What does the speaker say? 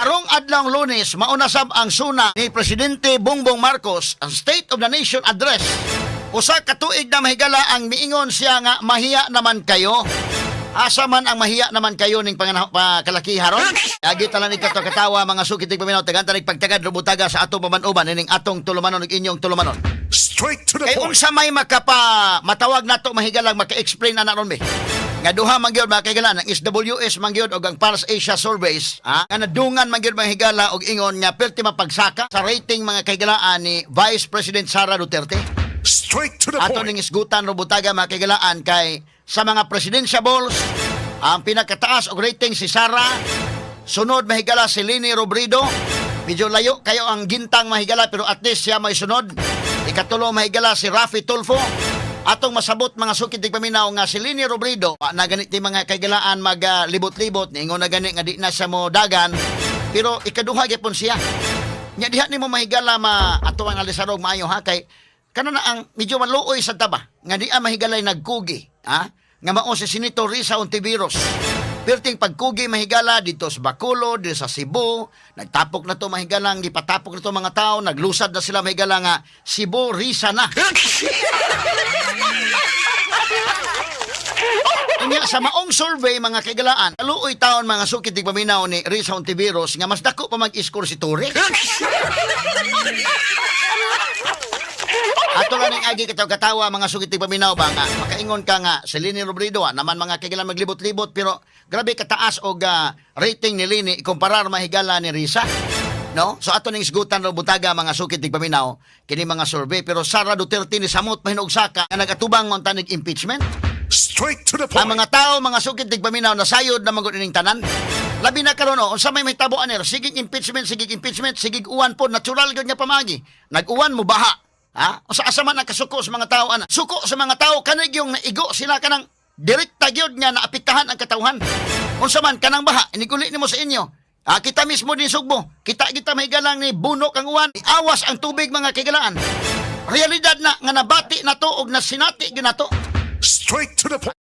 Karong adlawng Lunes, mauna sab ang SONA ni Presidente Bongbong Marcos, ang State of the Nation Address. 1 ka tuig na, mahigala, ang miingon siya nga mahiya naman kayo. Asa man ang mahiya naman kayo ning panganah pa kalakiha ron? Agi talan ni kato katawa, mga sukit paminaw, tagan tanig pagtagad rubutaga sa atong paman-uban ining atong tulumanon ug inyong tulumanon. Straight to the Kay point. Unsa may makapa matawag nato, mahigalang, maka-explain na ron be? Nga duha man gyud, mga kahigalaan, ang SWS man gyud og ang Pulse Asia Surveys, ha? Nga nadungan man gyud, mga higala, og ingon nga perti mapagsaka sa rating, mga kahigalaan, ni Vice President Sara Duterte. Straight to the Ato point. ning isgutan robutaga, mga kahigalaan, kay sa mga presidentiables, ang pinakataas og rating si Sara, sunod, mahigala, si Leni Robredo. Medyo layo kayo ang gintang, mahigala, pero at least siya may sunod. Ikatulo, mahigala, si Raffy Tulfo. Atong masabot, mga sukit paminaw, nga si Leni Robredo na ganit ni mga kahigalaan maglibot-libot, niingon na gani nga di na siya mo dagan, pero ikaduha gyapon siya. Nya diha nimo, mahigala, ma ato ang alisarog maayo ha, kay kano na ang medyo maluoy sa taba nga di mahigalay nagkugi, ha, nga mao si Senator Risa Hontiveros. Perting pagkugi, mahigala, dito sa Bacolod, dito sa Cebu, nagtapok na to, mahigala, gipatapok na to mga tao, naglusad na sila, mahigala, nga Cebu Risa na. Unya sa maong survey, mga kaigalaan, kaluoy taon, mga sukit paminaw, ni Risa Hontiveros nga mas dako pa mag-score si Torre. Ato lang ning agi kataw katawa, mga sugit paminaw ba, nga makaingon ka nga si Leni Robredo ah, naman, mga kaigalaan, maglibot-libot, pero grabe kataas og rating ni Leni ikumparar, mahigala, ni Risa. No? So ato ning isgutan butaga, mga sukit paminaw, kini mga survey, pero Sara Duterte ni samot mahinog saka nga nagatubang man tanig impeachment. Straight to the point. Ang mga tao, mga sukit paminaw, nasayod na magud ining tanan. Labi na karon oh, unsa may mahitabo aner, sigig impeachment, sigig impeachment, sigig uwan po, natural gyud nga pamagi. Nag-uwan mo baha. Ha? Unsa asa man ang kasuko sa mga tao ana? Suko sa mga tao kanig yung naigo sila kanang direkta gyud nga naapektahan ang katawhan. Unsa man kanang baha, iniguli nimo sa inyo. Ah, kita mismo din Sugbo. Kita kita mahigalang ni bunok ang uwan, awas ang tubig, mga kigalaan. Realidad na nga nabati na to og nasinati gyud na to. Straight to the point.